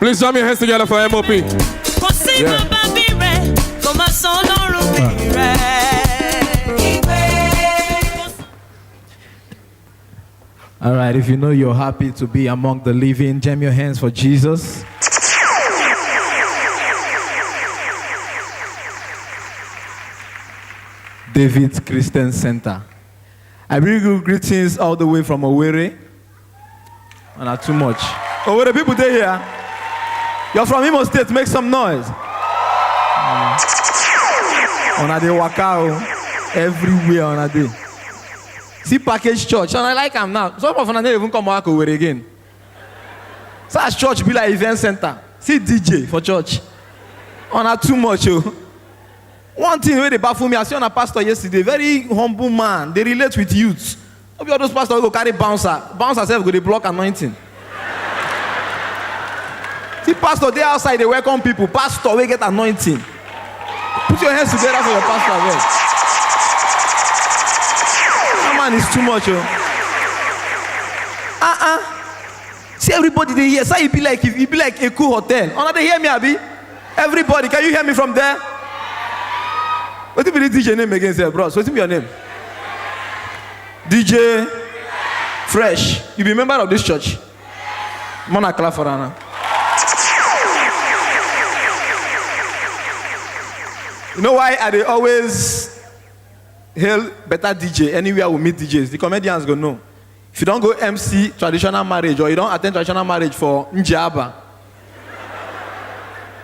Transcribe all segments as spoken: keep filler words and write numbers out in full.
Please jam your hands together for M O P. Kò sí Yeah. bàbá bí rẹ̀, kò má sọ Ọlọ́run bí rẹ̀. All right, if you know you're happy to be among the living, jam your hands for Jesus. David Christian Center. I bring you greetings all the way from Owerri. And are too much. Owerri people dey here. You're from Imo State, make some noise. Una dey waka o. Everywhere una dey. See package church. And I like am now. Some of una no even come back Owerri again. So as church be like event center. See D J for church. Una too much o. One thing wey dey baffle me, I see una pastor yesterday, very humble man, dey relate with youth. No be all those pastors wey go carry bouncer. Bouncer sef go dey block anointing. See pastor dey outside dey welcome people. Pastor wey get anointing. Put your hands together for your pastor, abeg. That man is too much o. Uh-uh. See everybody dey here. Say e be like, e be like Eko Hotel. Una dey hear me, abi? Everybody, can you hear me from there? Wetin be the D J name again, sef, bros? Wetin be your name? D J Fresh. You be member of this church? Mona clap for her now. You know why I dey always hail better D J anywhere we meet D Js? The comedians go know. If you don go M C traditional marriage or you don attend traditional marriage for Njaba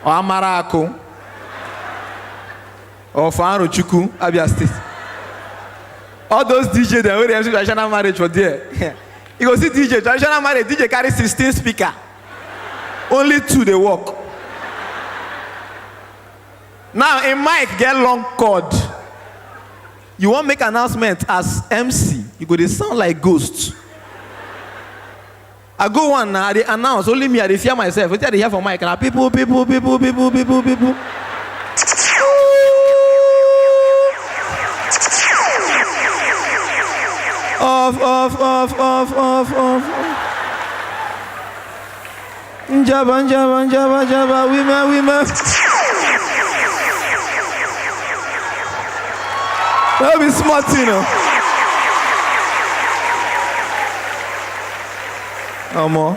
or Amaraku or for Arochukwu, Abia State, all those D J dem wey dey M C traditional marriage for there, you go see D J traditional marriage, D J carry sixteen speaker, only two dey work. Now, im mic get long cord. You wan make announcement as M C, you go dey sound like ghost. I go one now, I dey announce, only me, I dey fear myself. Wetin I dey hear for mic na people, people, people, people, people, people. Off, off, off, off, off, off. Njaba, njaba, njaba, njaba, women, women. No be small thing o. Omo.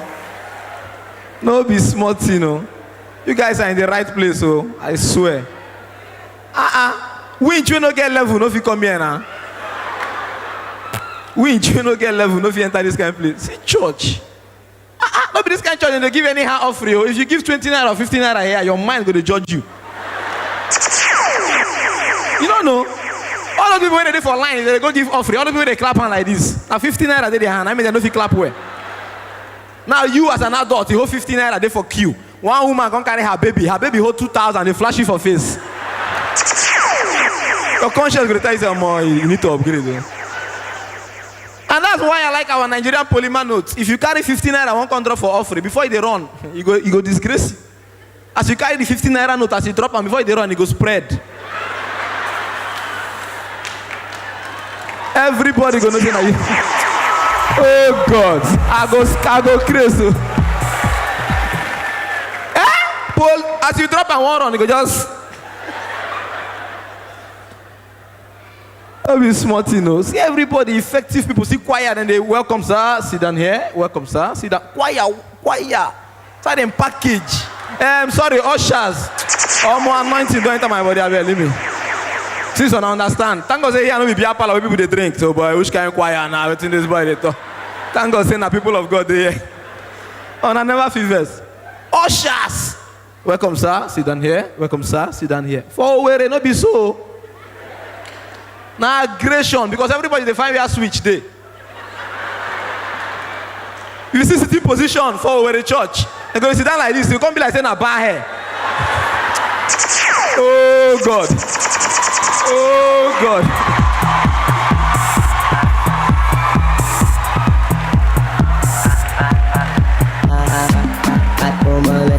No be small thing o. You guys are in the right place o, I swear. Uh-uh. Winch wey no get level no fit come here na. Winch wey no get level no fit enter this kind place. See church. Ah, ah, no be this kind church dem dey give anyhow offering o. If you give twenty naira or fifty naira here, your mind go dey judge you. You no know. All those people wey dey dey for line, dem dey go give offering. All those people wey dey clap hand like this, na fifty naira dey their hand. I mean, dem no fit clap well. Now you as an adult, you hold fifty naira dey for queue. One woman come carry her baby. Her baby hold two thousand, dey flash you for face. Your conscience go dey tell you say, "Omo, you need to upgrade o." And that's why I like our Nigerian polymer notes. If you carry fifty naira, wan come drop for offering, before you dey run, you go, you go disgrace. As you carry the fifty naira note, as you drop am, before you dey run, e go spread. Everybody go know say na you. Oh God, I go, I go craze o. Eh? Paul, as you drop am, wan run, e go just. No be small thing o. See everybody, effective people. See choir, then they, "Welcome, sir. Sit down here. Welcome, sir. Sit down." Choir, choir. Try dem package. Um, sorry, ushers. Omo, anointing don enter my body, abeg, leave me. Since una understand, thank God say here no be beer parlor wey people dey drink. So, boy, which kind choir na wetin this boy dey talk? Thank God say na people of God dey here. Una never fit vex. Ushers. "Welcome, sir. Sit down here. Welcome, sir. Sit down here." For Owerri, no be so. Na aggression, because everybody dey find where switch dey. You see sitting position for Owerri church. Dem go dey sit down like this. E come be like say na bar hair. Oh God. Oh God.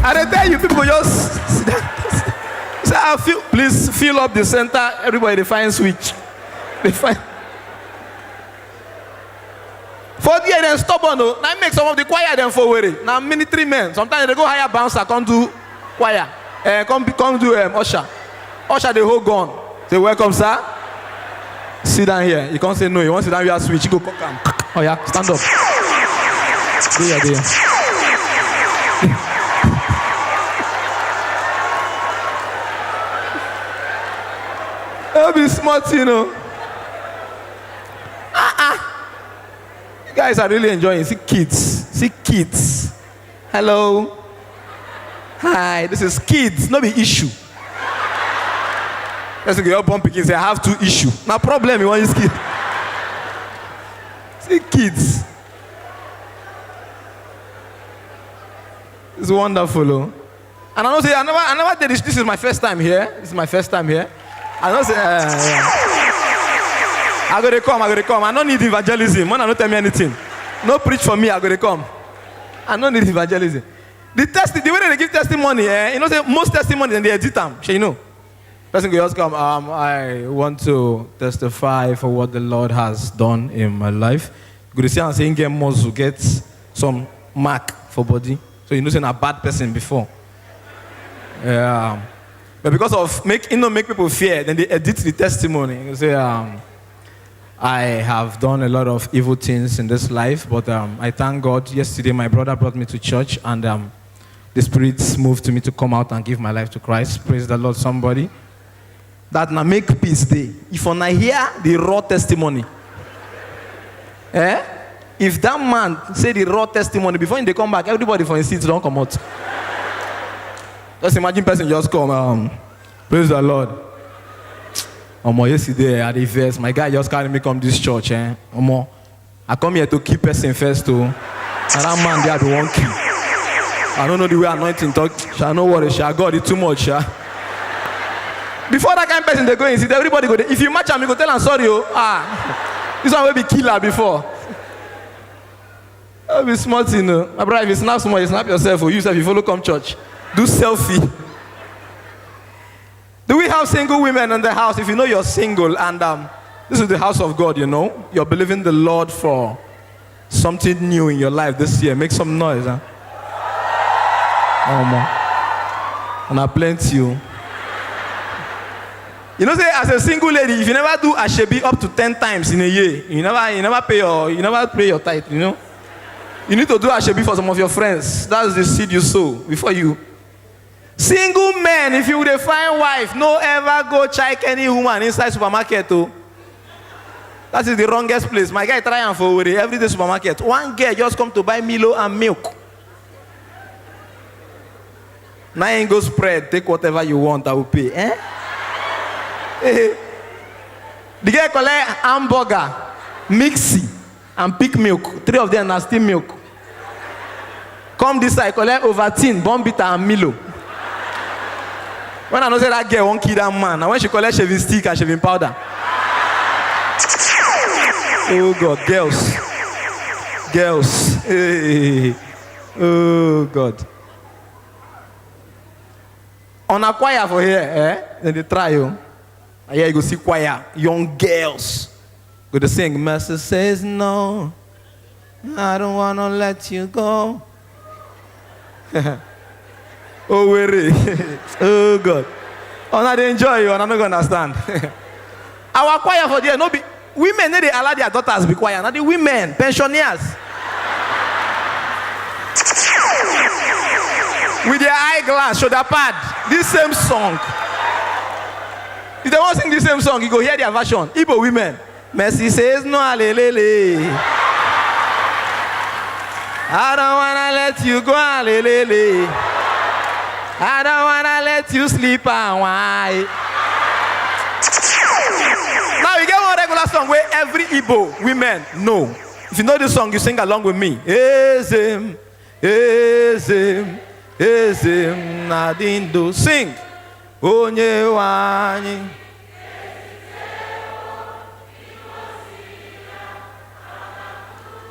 I dey tell you, people go just sit down. So I feel, please fill up the center. Everybody dey find switch. Dey find. For there dem stubborn o. Na im make some of the choir dem for Owerri na military men. Sometimes they go hire bouncer come do choir. Eh, come be, come do, um, usher. Usher dey hold gun. Say, "Welcome, sir. Sit down here." You come say no. You wan sit down where switch. You go cock am. Oh yeah, stand up. Dey here, dey here. No be small thing o. You guys are really enjoying. See kids. See kids. Hello. Hi, this is kids. No be issue. Person go born pikin say, "I have two issue." Na problem you wan use kid. See kids. It's wonderful o. And I know say I never, I never did this. This is my first time here. This is my first time here. I know say, uh, yeah. I go dey come, I go dey come. I no need evangelism. Una no tell me anything. No preach for me, I go dey come. I no need evangelism. The test, the way they give testimony, eh, you know say most testimony dem dey edit am. Shey you know? Person go just come, um, "I want to testify for what the Lord has done in my life." You go dey see am say him get muscle, get some mark for body. So you know say na bad person before. Yeah. But because of make, you know, make people fear, then they edit the testimony. You say, um, "I have done a lot of evil things in this life, but, um, I thank God. Yesterday, my brother brought me to church, and, um, the Spirit moved me to come out and give my life to Christ." Praise the Lord, somebody. That na make peace dey. If una hear the raw testimony, eh? If that man say the raw testimony, before him dey come back, everybody for him seat don comot. Just imagine person just come, um, "Praise the Lord. Omo, yesterday I dey vex. My guy just carry me come this church, eh? Omo, I come here to kill person first o. Na that man there I be wan kill. I no know the way anointing talk. Sha, no worry, sha. God, e too much, sha." Before that kind person dey go in, see, everybody go dey. If you match am, you go tell am, "Sorry o. Ah, this one wey be killer before." No be small thing o. My brother, if you snap small, you snap yourself o. You sef, you follow come church. Do selfie. Do we have single women in the house? If you know you're single and, um, this is the house of God, you know, you're believing the Lord for something new in your life this year, make some noise, huh? Omo. And I plenty you. You know say as a single lady, if you never do ashebi up to ten times in a year, you never, you never pay your, you never pay your tithe, you know. You need to do ashebi for some of your friends. That's the seed you sow before you. Single men, if you dey find wife, no ever go check any woman inside supermarket o. That is the wrongest place. My guy try am for Owerri. Everyday supermarket, one girl just come to buy Milo and milk. Na him go spread, "Take whatever you want, I will pay." Eh? Eh. The girl collect hamburger, mixi, and pick milk. Three of them na still milk. Come this side, collect Ovaltine, Bournvita, and Milo. When I know say that girl wan kill that man, na when she collect shaving stick and shaving powder. Oh God, girls. Girls. Hey. Oh God. On a choir for here, eh? Then they try you. And here you go see choir, young girls. Go to sing, "Mercy says no, I don't wanna let you go." Oh, weary. Oh God. Una dey enjoy you, una no go understand. Our choir for there, no be women, no dey allow their daughters be choir. Na the women, pensioners. With their eyeglass, shoulder pad, this same song. If they wan sing the same song, you go hear their version. Igbo women. Mercy says no, alelele. I don't wanna let you go, alelele. I don't wanna let you sleep and why. Now you get one regular song where every Igbo women know. If you know this song, you sing along with me. Ezem, ezem, ezem, nadindo. Sing. Onye nwe anyị.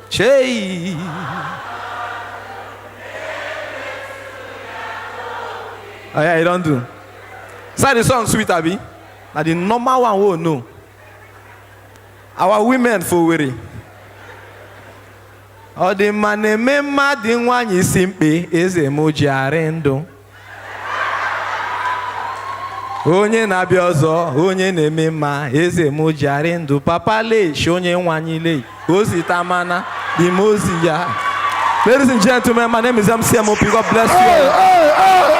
Chei. Oh yeah, you don't do. Say the song sweet, abi? Na the normal one we know. Our women for Owerri. Ọ dị mma na-eme mma dị nwanyị isi mkpe, eze m ji arị ndụ. Onye na-abịa ọzọ, onye na-eme mma, eze m ji arị ndụ. Papa Lesh, onye nwanyị Lesh, o si tamana, dị m ozi ya. Ladies and gentlemen, my name is M C M O P. God bless you all.